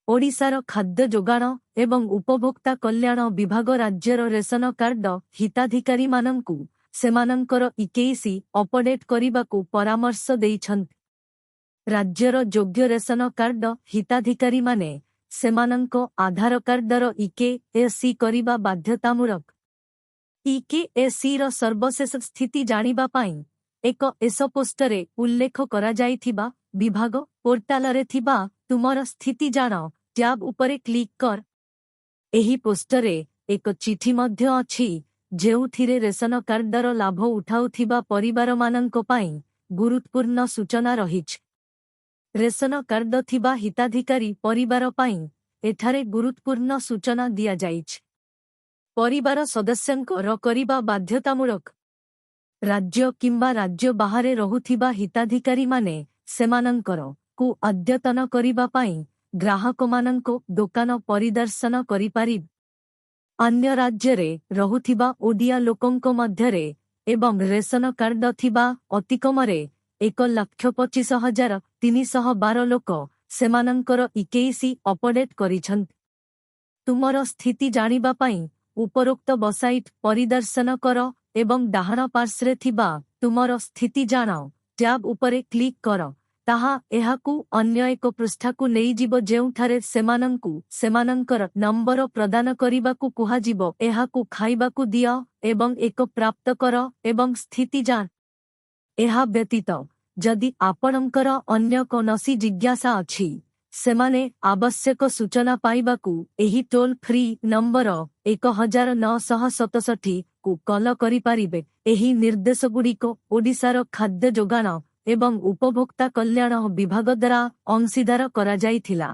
ଓଡ଼ିଶାର ଖାଦ୍ୟ ଯୋଗାଣ ଏବଂ ଉପଭୋକ୍ତା କଲ୍ୟାଣ ବିଭାଗ ରାଜ୍ୟର ରେସନ କାର୍ଡ ହିତାଧିକାରୀମାନଙ୍କୁ ସେମାନଙ୍କର ଇକେୱାଇସି ଅପଡେଟ୍ କରିବାକୁ ପରାମର୍ଶ ଦେଇଛନ୍ତି। ରାଜ୍ୟର ଯୋଗ୍ୟ ରେସନ କାର୍ଡ ହିତାଧିକାରୀମାନେ ସେମାନଙ୍କ ଆଧାର କାର୍ଡର ଇକେୱାଇସି କରିବା ବାଧ୍ୟତାମୂଳକ। ଇକେୱାଇସିର ସର୍ବଶେଷ ସ୍ଥିତି ଜାଣିବା ପାଇଁ ଏକ ଏସ ପୋଷ୍ଟରେ ଉଲ୍ଲେଖ କରାଯାଇଥିବା ବିଭାଗ ପୋର୍ଟାଲରେ ଥିବା ତୁମର ସ୍ଥିତି ଜାଣ ଟ୍ୟାବ୍ ଉପରେ କ୍ଲିକ୍ କର। ଏହି ପୋଷ୍ଟରେ ଏକ ଚିଠି ମଧ୍ୟ ଅଛି, ଯେଉଁଥିରେ ରେସନ କାର୍ଡର ଲାଭ ଉଠାଉଥିବା ପରିବାରମାନଙ୍କ ପାଇଁ ଗୁରୁତ୍ୱପୂର୍ଣ୍ଣ ସୂଚନା ରହିଛି। ରେସନ କାର୍ଡ ଥିବା ହିତାଧିକାରୀ ପରିବାର ପାଇଁ ଏଠାରେ ଗୁରୁତ୍ୱପୂର୍ଣ୍ଣ ସୂଚନା ଦିଆଯାଇଛି। ପରିବାର ସଦସ୍ୟଙ୍କ ର କରିବା ବାଧ୍ୟତାମୂଳକ। ରାଜ୍ୟ କିମ୍ବା ରାଜ୍ୟ ବାହାରେ ରହୁଥିବା ହିତାଧିକାରୀମାନେ ସେମାନଙ୍କର କୁ ଅଦ୍ୟତନ କରିବା ପାଇଁ ଗ୍ରାହକମାନଙ୍କ ଦୋକାନ ପରିଦର୍ଶନ କରିପାରିବେ। ଅନ୍ୟ ରାଜ୍ୟରେ ରହୁଥିବା ଓଡ଼ିଆ ଲୋକଙ୍କ ମଧ୍ୟରେ ଏବଂ ରେସନ କାର୍ଡ ଥିବା ଅତିକମରେ 1,25,312 ଲୋକ ସେମାନଙ୍କର ଇକେୱାଇସି ଅପଡେଟ୍ କରିଛନ୍ତି। ତୁମର ସ୍ଥିତି ଜାଣିବା ପାଇଁ ଉପରୋକ୍ତ ୱେବସାଇଟ୍ ପରିଦର୍ଶନ କର ଏବଂ ଡାହାଣ ପାର୍ଶ୍ୱରେ ଥିବା ତୁମର ସ୍ଥିତି ଜାଣ ଟ୍ୟାବ୍ ଉପରେ କ୍ଲିକ୍ କର। ତାହା ଏହାକୁ ଅନ୍ୟ ଏକ ପୃଷ୍ଠାକୁ ନେଇଯିବ, ଯେଉଁଠାରେ ସେମାନଙ୍କୁ ସେମାନଙ୍କର ନମ୍ବର ପ୍ରଦାନ କରିବାକୁ କୁହାଯିବ। ଏହାକୁ ଖାଇବାକୁ ଦିଅ ଏବଂ ଏକ ପ୍ରାପ୍ତ କର ଏବଂ ସ୍ଥିତି ଜାଣ। ଏହା ବ୍ୟତୀତ, ଯଦି ଆପଣଙ୍କର ଅନ୍ୟ କୌଣସି ଜିଜ୍ଞାସା ଅଛି, ସେମାନେ ଆବଶ୍ୟକ ସୂଚନା ପାଇବାକୁ ଏହି ଟୋଲ୍ ଫ୍ରି ନମ୍ବର 1967କୁ କଲ କରିପାରିବେ। ଏହି ନିର୍ଦ୍ଦେଶଗୁଡ଼ିକ ଓଡ଼ିଶାର ଖାଦ୍ୟ ଯୋଗାଣ ଏବଂ ଉପଭୋକ୍ତା କଲ୍ୟାଣ ବିଭାଗ ଦ୍ୱାରା ଅଂଶୀଦାର କରାଯାଇଥିଲା।